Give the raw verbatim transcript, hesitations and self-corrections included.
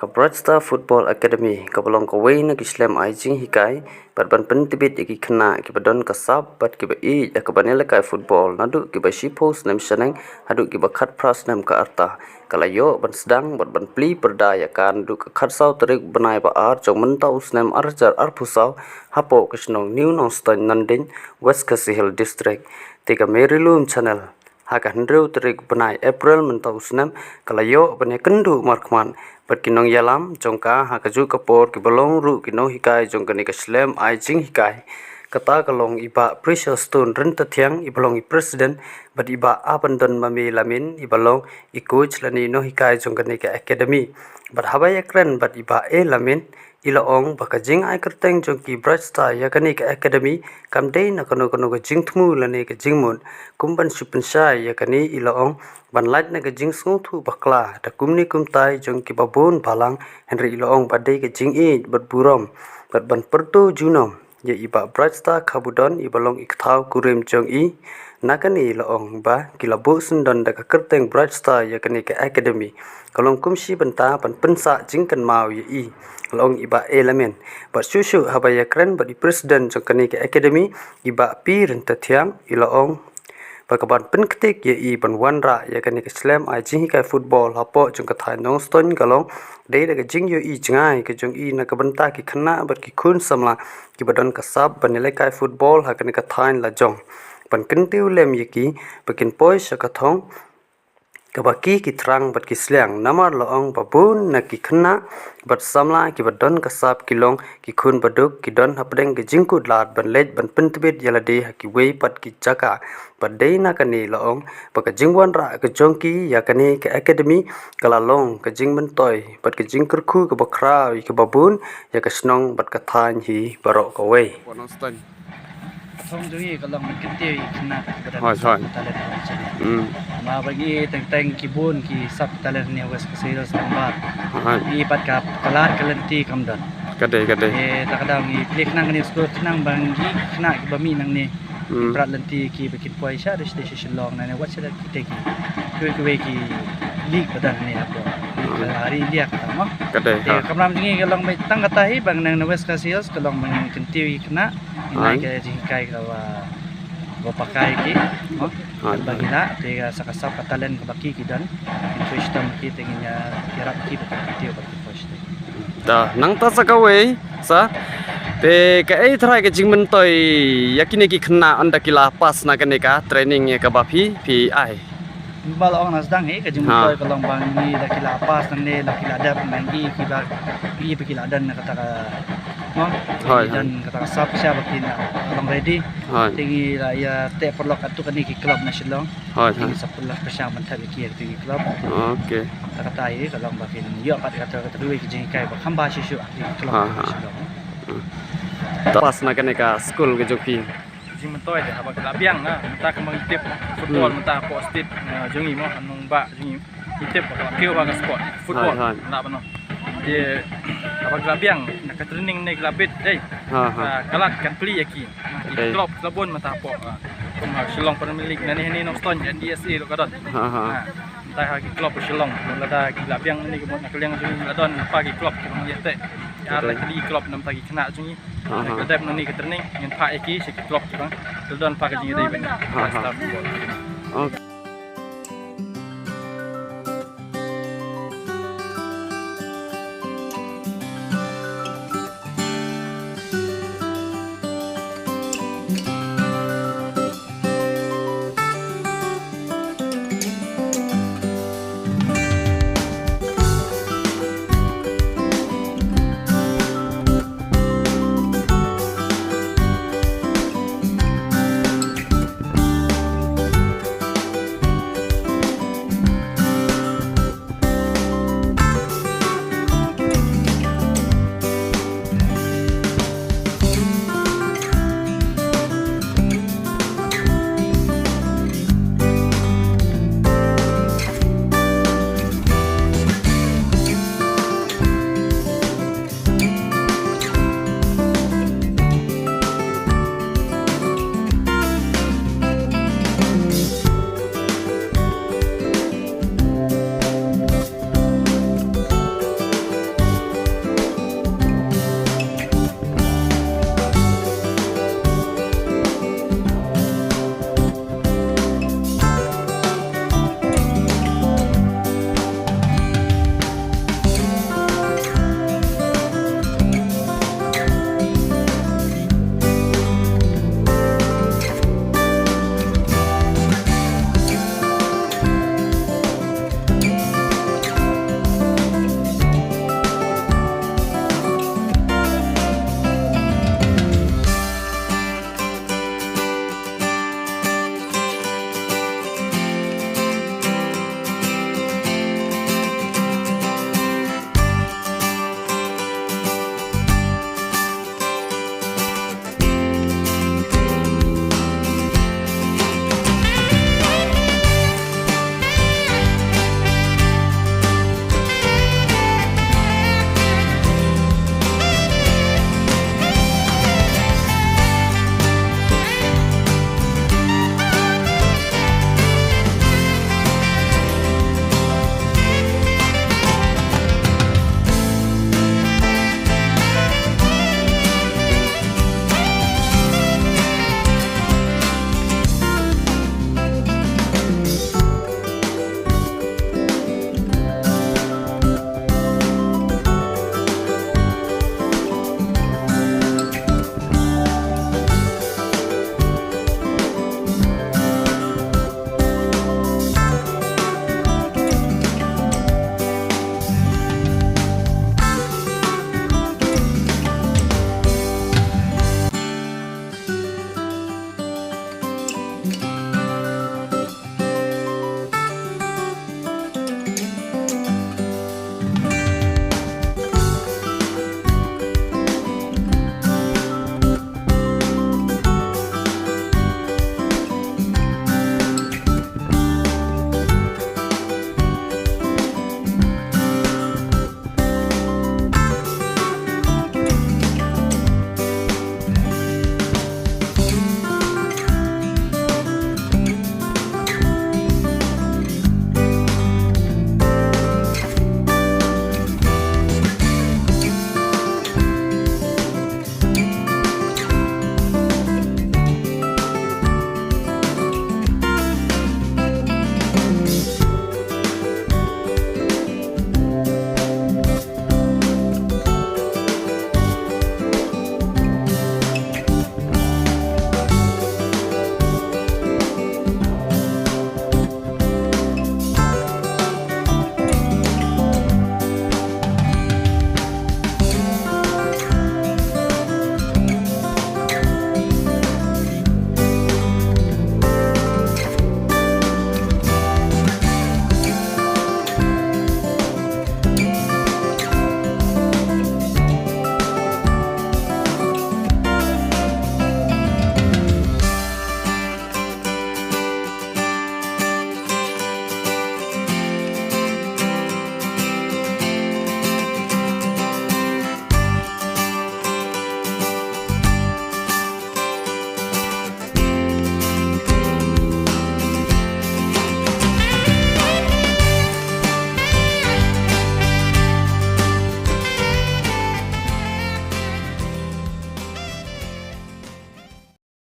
Ka Bright Star Football Academy kaba long kawei na ki shlem ai jinghikai bad ban pyntbit ïa ki khynnah kiba don ka sap bad kiba ïeit ïa kaban ïalehkai football naduh kiba shiphew snem shaneng haduh kiba khatphra snem ka rta. Ka la ïoh ban sdang bad ban plie pyrda ïa ka naduh ka khatsaw tarik bnai ba ar jong mynta u snem arhajar arphewsaw hapoh ka shnong New Nongstoiñ Nongdieñ, West Khasi Hills District. Te ka Mary Lum Channel ha ka hynriew tarik bnai April mynta u snem ka la ïoh ban ïakynduh markhmat bad ki nongïalam jong ka ha kajuh ka por kiba long ruh ki nonghikai jong kane ka shlem ai jinghikai. Kata ka long i Bah Precious Stone Ryntathiang iba long i president bad i Bah Abandon Mame Lamin iba long i coach lane i nonghikai jong kane ka academy. Bad haba ïakren bad i Bah A Lamin, i la ong ba ka jingai kyrteng jong ki Bright Star ïa kane ka academy kam dei na kano kano ka jingthmu lane ka jingmut. Kum ban shu pynshai ïa kane, i la ong ban lait na ka jingsngewthuh bakla da kumne kumtai jong kiba bun balang, hynrei i la ong ba dei ka jingïeit bad burom bad ban pyrto junom ïa i Bah Bright Star Khabudon iba long i kthaw kurim jong i. Na kane i la ong ba ki la buh syndon da ka kyrteng Bright Star ïa kane ka academy ka long kum shi bynta ban pynsah jingkynmaw ïa i, la ong i Bah A Lamin. Bad shuh shuh haba ïakren bad i president jong kane ka academy, i Bah P Ryntathiang, i la ong ba kaban pynktik ïa i ban wanrah ïa kane ka shlem ai jinghikai football hapoh jong ka thaiñ Nongstoiñ ka long dei da ka jingïohi jngai ka jong i na ka bynta ki khynnah bad ki khun samla kiba don ka sap ban ïalehkai football ha kane ka thaiñ lajong, ban kyntiew lem ïa ki ba kin poi sha ka thong kaba ki ki thrang bad ki sliang. Namar la ong ba bun na ki khynnah bad samla kiba don ka sap ki long ki khun baduk, ki don hapdeng ka jingkut lad ban leit ban pyntbit ïa lade ha kiwei pat ki jaka. Bad dei na kane la ong ba ka jingwanrah ka jong ki ïa kane ka academy ka la long ka jingmyntoi bad ka jingkyrkhu kaba khraw ïa kiba bun, ïa ka shnong bad ka thaiñ hi baroh kawei. Ka thong jong ngi ka long ban kyntiew ïa ki khynnah kiba don ka talent. Namar ba ngi teng teng ki bun ki sap talent ne West Khasi Hills namar ngi pat ka lad ka lynti kam don. Ka dei, ka dei. Te ta ka daw ngi plie khnang kane ka skul khnang ba ngi khynnah kiba mih nangne, ki brat lynti ki ba kin poi sha da sha Shillong nangne wat sha da kita ki kiwei kiwei ki league ba don ne hapoh ka ri India kata mo. Ka dei. Te ka kamram jong ngi ka long ba tang kata hi ba ngi na West Khasi Hills ka long ba ngi kyntiew ïa ki khynnah. Ngi ai ka jinghikai kaba, ba pakai ki mo. Ba ngi lah te ka sa ka sap ka talent kaba ki ki don. Ngi trei shitom ki te ngin ïarap ki ba ki kyntiew ba ki poi sha. Da nangta sa kawei sa te kaei trai ka jingmyntoi ïa kine ki khynnah ynda ki la pass na kane ka training ïa kaba phi phi ai. Ba la ong na sdang hi ka jingmyntoi ka long ba ngi da ki la pass nangne da ki la dep nangne kiba ki ba ki la don na kata ka mo. Hoi, hoi. Don kata ka sap sha ba ki na long ready. Hoi. Te ngi la ïa teh paralok katto katne ki club na Shillong. Hoi, hoi. Te ngi sa pynlah pyrshang ban thep ïa ki ha kito ki club. Okay. Ta kata hi ka long ba kin ïoh pat kata kata kiwei ki jinghikai ba kham bha shuh shuh ha ki club na Shillong. Ta pass na kane ka skul ka jong phi. Jingmyntoi de haba ka la biang na mynta ka mang tip football mynta hapoh state jong ngi mo, ha nongbah jong ngi. Ngi tip ba ka la kiew ba ka sport football. Hoi, hoi. Na ba no. Te haba ka la biang na ka training ne ka la bit dei. Ka lad kan plie ïa ki. Ki club ka la bun mynta hapoh Shillong Premier League nangne hangne Nongstoiñ N D S A ruh ka don. Mynta ha ki club Shillong lada ki la biang nangne ka bun na ka liang jong ngi la don lypa ki club ki bang ïa te. Ar lai tylli ki club na mynta ki khynnah jong ngi. Ka dep nangne ka training ngin phah ïa ki sha ki club ki bang. Ka la don lypa ka jingïadei bad ngi. Star football.